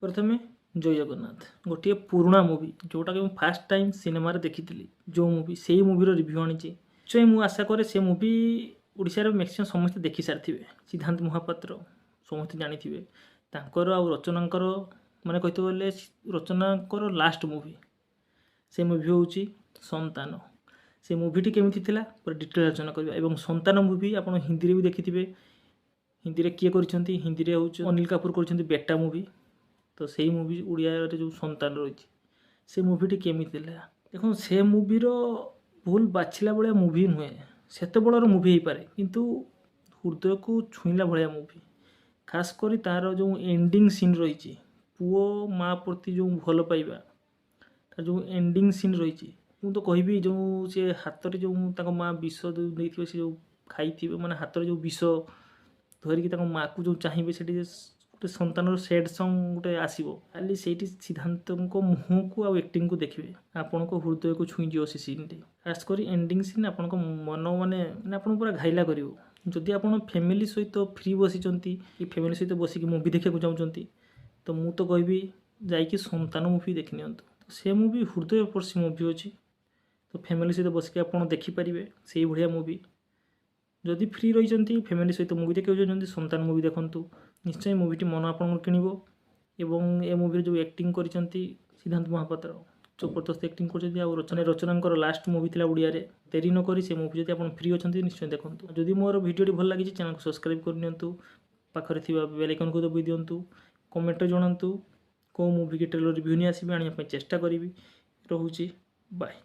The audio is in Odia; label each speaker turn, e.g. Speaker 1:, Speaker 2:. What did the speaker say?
Speaker 1: ପ୍ରଥମେ ଜୟ ଜଗନ୍ନାଥ। ଗୋଟିଏ ପୁରୁଣା ମୁଭି, ଯେଉଁଟାକି ମୁଁ ଫାଷ୍ଟ ଟାଇମ୍ ସିନେମାରେ ଦେଖିଥିଲି ଯେଉଁ ମୁଭି, ସେଇ ମୁଭିର ରିଭ୍ୟୁ ଆଣିଛି। ନିଶ୍ଚୟ ମୁଁ ଆଶା କରେ ସେ ମୁଭି ଓଡ଼ିଶାରେ ମ୍ୟାକ୍ସିମମ୍ ସମସ୍ତେ ଦେଖି ସାରିଥିବେ। ସିଦ୍ଧାନ୍ତ ମହାପାତ୍ର ସମସ୍ତେ ଜାଣିଥିବେ, ତାଙ୍କର ଆଉ ରଚନାଙ୍କର, ମାନେ କହିତେ ଗଲେ ରଚନାଙ୍କର ଲାଷ୍ଟ ମୁଭି। ସେ ମୁଭି ହେଉଛି ସନ୍ତାନ। ସେ ମୁଭିଟି କେମିତି ଥିଲା, ପୁରା ଡିଟେଲ୍ ଆଲୋଚନା କରିବା। ଏବଂ ସନ୍ତାନ ମୁଭି ଆପଣ ହିନ୍ଦୀରେ ବି ଦେଖିଥିବେ। ହିନ୍ଦୀରେ କିଏ କରିଛନ୍ତି? ହିନ୍ଦୀରେ ହେଉଛି ଅନିଲ କାପୁର କରିଛନ୍ତି ବେଟା ମୁଭି। ତ ସେଇ ମୁଭି ଓଡ଼ିଆରେ ଯେଉଁ ସନ୍ତାନ ରହିଛି, ସେ ମୁଭିଟି କେମିତି ଥିଲା? ଦେଖନ୍ତୁ, ସେ ମୁଭିର ଭୁଲ ବାଛିଲା ଭଳିଆ ମୁଭି ନୁହେଁ। ସେତେବେଳର ମୁଭି ହେଇପାରେ, କିନ୍ତୁ ହୃଦୟକୁ ଛୁଇଁଲା ଭଳିଆ ମୁଭି। ଖାସ୍ କରି ତା'ର ଯେଉଁ ଏଣ୍ଡିଂ ସିନ୍ ରହିଛି, ପୁଅ ମା ପ୍ରତି ଯେଉଁ ଭଲ ପାଇବା, ତାର ଯେଉଁ ଏଣ୍ଡିଂ ସିନ୍ ରହିଛି, ମୁଁ ତ କହିବି ଯେଉଁ ସେ ହାତରେ ଯେଉଁ ତାଙ୍କ ମା ବିଷ ଯେଉଁ ଦେଇଥିବେ, ସେ ଯେଉଁ ଖାଇଥିବେ, ମାନେ ହାତରେ ଯେଉଁ ବିଷ ଧରିକି ତାଙ୍କ ମାଆକୁ ଯେଉଁ ଚାହିଁବେ, ସେଠି ଗୋଟେ ସନ୍ତାନର ସ୍ୟାଡ଼୍ ସଙ୍ଗ୍ ଗୋଟେ ଆସିବ। ଖାଲି ସେଇଠି ସିଦ୍ଧାନ୍ତଙ୍କ ମୁହଁକୁ ଆଉ ଆକ୍ଟିଂକୁ ଦେଖିବେ, ଆପଣଙ୍କ ହୃଦୟକୁ ଛୁଇଁଯିବ ସେ ସିନ୍ଟି। ଖାସ୍ କରି ଏଣ୍ଡିଂ ସିନ୍ ଆପଣଙ୍କ ମନ ମାନେ ମାନେ ଆପଣଙ୍କୁ ପୁରା ଘାଇଲା କରିବ। ଯଦି ଆପଣ ଫ୍ୟାମିଲି ସହିତ ଫ୍ରି ବସିଛନ୍ତି କି ଫ୍ୟାମିଲି ସହିତ ବସିକି ମୁଭି ଦେଖିବାକୁ ଚାହୁଁଛନ୍ତି, ତ ମୁଁ ତ କହିବି ଯାଇକି ସନ୍ତାନ ମୁଭି ଦେଖିନିଅନ୍ତୁ। ତ ସେ ମୁଭି ହୃଦୟସ୍ପର୍ଶୀ ମୁଭି ଅଛି, ତ ଫ୍ୟାମିଲି ସହିତ ବସିକି ଆପଣ ଦେଖିପାରିବେ ସେଇଭଳିଆ ମୁଭି। ଯଦି ଫ୍ରି ରହିଛନ୍ତି, ଫ୍ୟାମିଲି ସହିତ ମୁଭି ଦେଖିବାକୁ ଚାହୁଁଛନ୍ତି, ସନ୍ତାନ ମୁଭି ଦେଖନ୍ତୁ। ନିଶ୍ଚୟ ମୁଭିଟି ମନ ଆପଣଙ୍କର କିଣିବ। ଏବଂ ଏ ମୁଭିରେ ଯେଉଁ ଆକ୍ଟିଂ କରିଛନ୍ତି ସିଦ୍ଧାନ୍ତ ମହାପାତ୍ର, ଜବରଦସ୍ତ ଆକ୍ଟିଂ କରିଛନ୍ତି। ଆଉ ରଚନାଙ୍କର ଲାଷ୍ଟ ମୁଭି ଥିଲା ଓଡ଼ିଆରେ। ଡେରି ନକରି ସେ ମୁଭି ଯଦି ଆପଣ ଫ୍ରି ଅଛନ୍ତି, ନିଶ୍ଚୟ ଦେଖନ୍ତୁ। ଯଦି ମୋର ଭିଡ଼ିଓଟି ଭଲ ଲାଗିଛି, ଚ୍ୟାନେଲକୁ ସବସ୍କ୍ରାଇବ୍ କରିନିଅନ୍ତୁ, ପାଖରେ ଥିବା ବେଲ୍ ଆଇକନ୍କୁ ଦବାଇ ଦିଅନ୍ତୁ, କମେଣ୍ଟରେ ଜଣାନ୍ତୁ କେଉଁ ମୁଭି କି ଟ୍ରେଲର ରିଭ୍ୟୁ ନେଇ ଆସିବି, ଆଣିବା ପାଇଁ ଚେଷ୍ଟା କରିବି। ରହୁଛି, ବାଏ।